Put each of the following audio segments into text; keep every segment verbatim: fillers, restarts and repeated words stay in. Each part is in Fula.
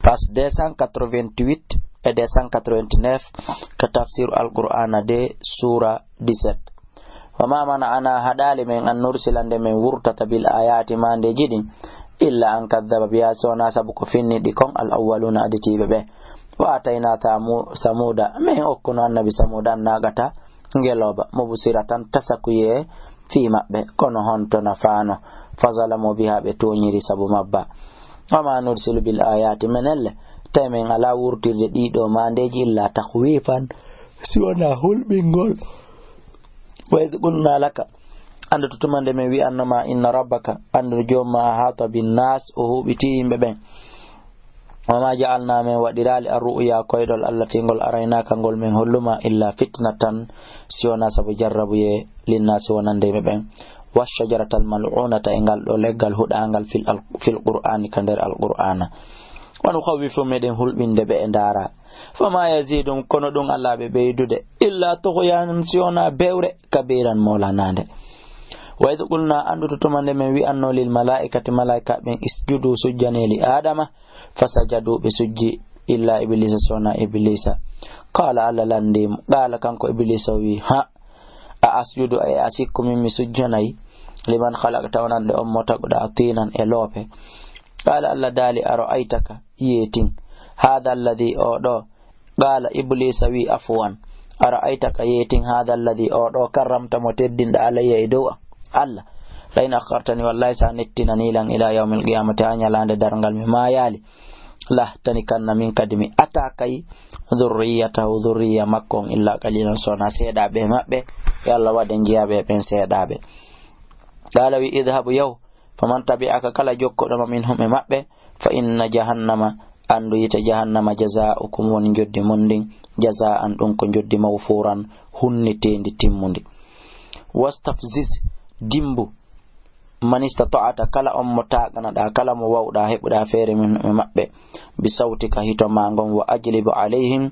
Page deux cent quatre-vingt-huit e deux cent quatre-vingt-neuf, ka tafsir Alqur'aana de, suura dix-sept. Wa ma mana'ana, haɗaali men, an nursila, nde men wurtata, bil ayaati, maandeeji ɗin, illa an kaddaba biha, si wonaa sabu ko finni ɗi kon, al awwaluuna, aditiiɓe ɓe. Wa atayna Thamu-, Thamuuda, men okkuno annabi Samuuda, an naaqata, ngelooba, mubsiratan, tasakuyee fii maɓɓe, kono honto nafaano? Fa zalamu biha, ɓe tooñiri sabu mabba. Wa ma nursilu bil ayaati, menen le, tawi men alaa wurtirde ɗii ɗoo maandeeji illa takhwifan, si wonaa hulɓingol. Wa idh qulna laka, anndu to tuma nde men wi'anno ma, inna rabbaka, anndu joom ma, ahata bin nas, o huuɓitii yimɓe ɓen. Wa ma ja'alna, men waɗiraali, ar-ru'ya, koyɗol, allati, ngol araynaaka, ngol men holluma, illa fitnatan, si wonaa sabu jarrabuyee, linnasi, wonande yimɓe ɓen. Wa shajaratal mal'unata, e ngal ɗoo leggal huɗaangal fil al-, fil qur'ani, ka nder Alqur'aana. Wa nukhawwifu, meɗen hulɓinde ɓe e ndaara. Fa ma yazidum, kono ɗum alaa ɓe ɓeydude, illa tughyanan, si wonaa bewre kabiran, moolanaande. Wa idh qulna, anndu to tuma nde men wi'anno, lil malaa'ikati, malaa'ika ɓen, isjudu, sujjanee li Aadama, fa sajadu, ɓe sujji, illa Ibliisa, si wonaa Ibliisa. Qaala, Allah lanndii mo, qaala, kanko Ibliisa o wi'i, ha, a asjudu, e a sikku min mi sujjanay, liman khalaqta, wonande on mo taguɗaa, tiinan, e loope. Qaala, Allah daali, ara'aytaka, yeetin, haadha alladhi, oo ɗoo, qaala, Ibliisa wi'i, afwan, ara'aytaka, yeetin, haadha alladhi, oo ɗoo, karramta, mo teddinɗaa, alayya, e dow an, Allah, la in akhartani, wallahi, si a nettinanii lan, ila yawmil qiyamati, haa ñalaande darngal, mi maayaali, la ahtanikanna, min kadi mi atakay, dhurriyatahu, dhurriya makko on, illa qalilan, so wonaa seeɗaaɓe e maɓɓe, yo Allah waɗ en jeyaaɓe e ɓen seeɗaaɓe. Qaala, wi'i, idhabu, yahu, faman tabi'aka, kala jokkuɗo ma, minhum, e maɓɓe, fa inna jahannama, anndu yiite jahannama, jazaa'ukum, woni njoddi mon ndin, jazaa'an, ɗum ko njoddi, mawfuuran, hunniteendi, timmundi. Wastafziz, dimmbu, man istata'ta, kala on mo taaŋanaɗaa, kala mo waawɗaa, heɓuɗaa feere, minhum, e maɓɓe, bi sawtika, hito maa ngon, wa ajlib alayhim,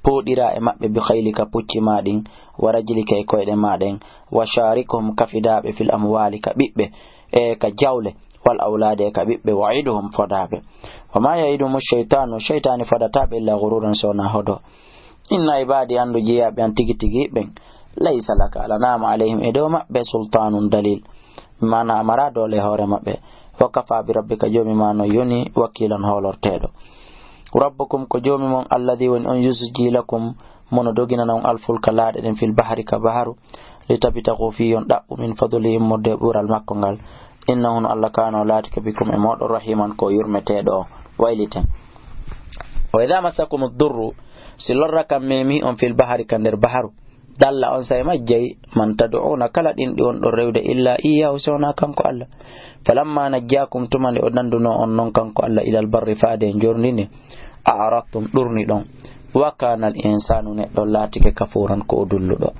pooɗiraa e maɓɓe, bi khaylika, pucci maa ɗin, wa rajlika, e koyɗe maa ɗen, wa shaarikhum, kafidaa ɓe, fil amwaali, ka ɓiɓɓe, e ka jawle, wal awlaadi, e ka ɓiɓɓe, wa iduhum, fodaa ɓe. Wa ma ya'iduhumu shaytaanu, shaytaani fodataa ɓe, illa ghuruuran, so wonaa hodo. Inna ibaadi, anndu jeyaaɓe an tigi tigi ɓen, laysa laka, alanaama, alayhim, e dow maɓɓe, sultaanun, dalil, maanaa a maraa doole e hoore maɓɓe. Wa kafaa bi rabbika, Joomi maa no yoni, wakiilan, hoolorteeɗo. Rabbukum, ko Joomi mon, alladhi, woni on, yusji lakum, mo no doginana on, alfulka, laaɗe ɗen, fil bahri, ka baharu, litabtaghu fii, on ɗaɓɓu, min fadlihi, immorde e ɓural makko ngal. Innahu, no Allah, kaana, o laatike, bikum, e mooɗon, rahiman, ko yurmeteeɗo, o wayliten. Wa idha massakumu durru, si lorra kan memi on, fil bahri, ka nder baharu, dalla, on saa'i majjay, man tad'una, kala ɗin ɗi on ɗon rewde, illa iyyahu, so wonaa kanko Allah. Falamma najjakum, tuma nde o nandunoo on non kanko Allah, ilal barri, faade e njorndi ndin, a'radtum, ɗurniɗon. Wa kaanal insaanu, neɗɗo laatike, kafuuran, ko o dulluɗo.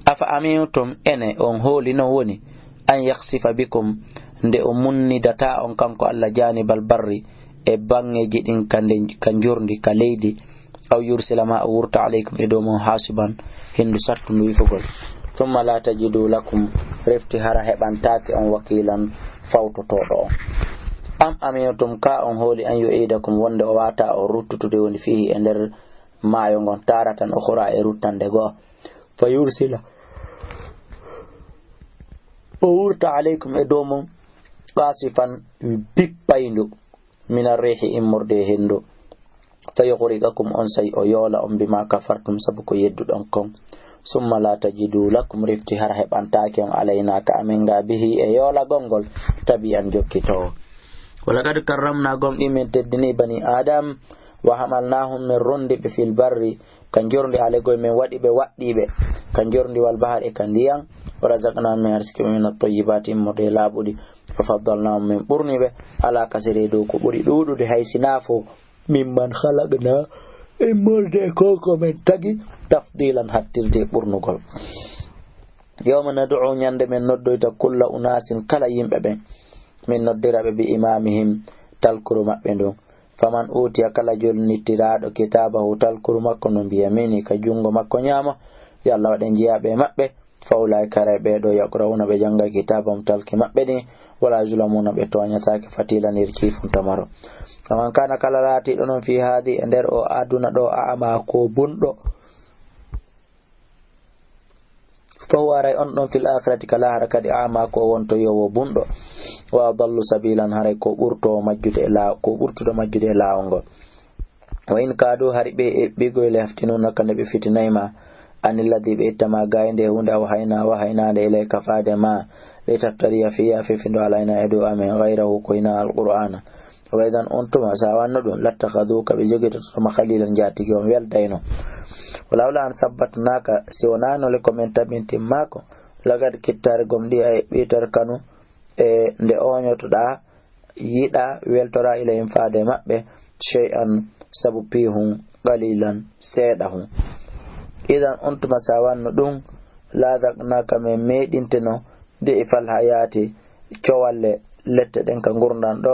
Afa amintum, ene on hoolino woni, an yakhsifa bikum, nde o munnidata on kanko Allah, jaanibal barri, e baŋŋeeji ɗin ka nde, ka njorndi, ka leydi, aw yursila, maa o wurta, alaykum, e dow mon, haasiban, henndu sattundu wifugol. Thumma la tajidu lakum, refti hara heɓantaake on, wakiilan, fawtotooɗo on. Am amintum, kaa on hooli, an yu'idakum, wonde o waata on ruttutude, woni, fiihi, e nder maayo ngon, taaratan ukhra, e ruttande goo. Fa yursila, o wurta, alaykum, e dow mon, qasifan, bippayndu, minar riihi, immorde e henndu. Fa yughriqakum, on saa'i o yoola on, bima kafartum, sabu ko yedduɗon kon. Summa la tajidu lakum, refti hara heɓantaake on, alayna, ka amen ga, bihi, e yoolagol ngol, tabi'an, jokkitoowo. Wa laqad karramna, gomɗii men teddinii, bani Adam, wa hamalnahum, men ronndi ɓe, fil barri, ka njorndi, alegol men waɗi ɓe waɗɗiiɓe, ka njorndi, wal bahri, e ka ndiyan, wa razaqnahum, men arsiki ɓe, min at-tayyibati, immorde e laaɓuɗi, wa faddalnahum, men ɓurni ɓe, ala kasiri, dow ko ɓuri ɗuuɗude, hay si naa fof, mimman khalaqna, immorde e ko ko men tagi, tafdilan, hattirde e ɓurnugol. Yawma nad'u, ñande men noddoyta, kulla unaasin, kala yimɓe ɓen, min noddira ɓe, bi imaamihim, talkuru maɓɓe ndun. Faman uutiya, kala jolnitiraaɗo, kitaabahu, talkuru makko ndun, bi yamiinihi, ka junngo makko ñaamo, yo Allah waɗ en jeyaaɓe e maɓɓe, Fa ulaa'ika, haray ɓee ɗoo, yaqra'uuna, ɓe janngay, kitaabahum, talki maɓɓe ɗin, wa laa yuzlamuuna, ɓe tooñataake fatiilan, ir ciifunta maro. Wa man kaana, kala laatiiɗo non, fii haadihi, e nder oo aduna ɗoo, a'maa, ko bunɗo, fa huwa, haray on ɗon, fil aakhirati, ka laahara kadi, a'maa, ko wontoyoowo bunɗo, wa adallu sabiilan, haray ko ɓurtoo majjude e laa-, ko ɓurtuɗo majjude e laawol ngol. Wa in kaadu, hari ɓe eɓɓigoy, la yaftinuunaka, nde ɓe fitinay ma, anil ladii, ɓe itta ma gaay nde huunde, awhaynaa, wahaynaande, ilayka, faade ma, litaftariya fiihaa, fifindo alaynaa, e dow amen, ghayrahu, ko hinaa Alqur'aana. Wa idan, on tuma, si a wanno ɗum, lattakhaduuka, ɓe jogitoto ma, khaliilan, njaatigi on weldayno. Wa lawlaa an sabbatnaaka, si wonaano le ko men tabintin ma ko, laqad kitta, hari gomɗii a eɓɓitor kanu, e nde ooñotoɗaa, yiɗaa, weltoraa, ilayhim, faade maɓɓe, shay'an, sabu piihun, qaliilan, seeɗa hun. Idan, on tuma, si a wanno ɗum, la adaqnaaka, men meeɗinteno, di'fal hayaati, cowalle lette ɗen ka ngurndan ɗoo,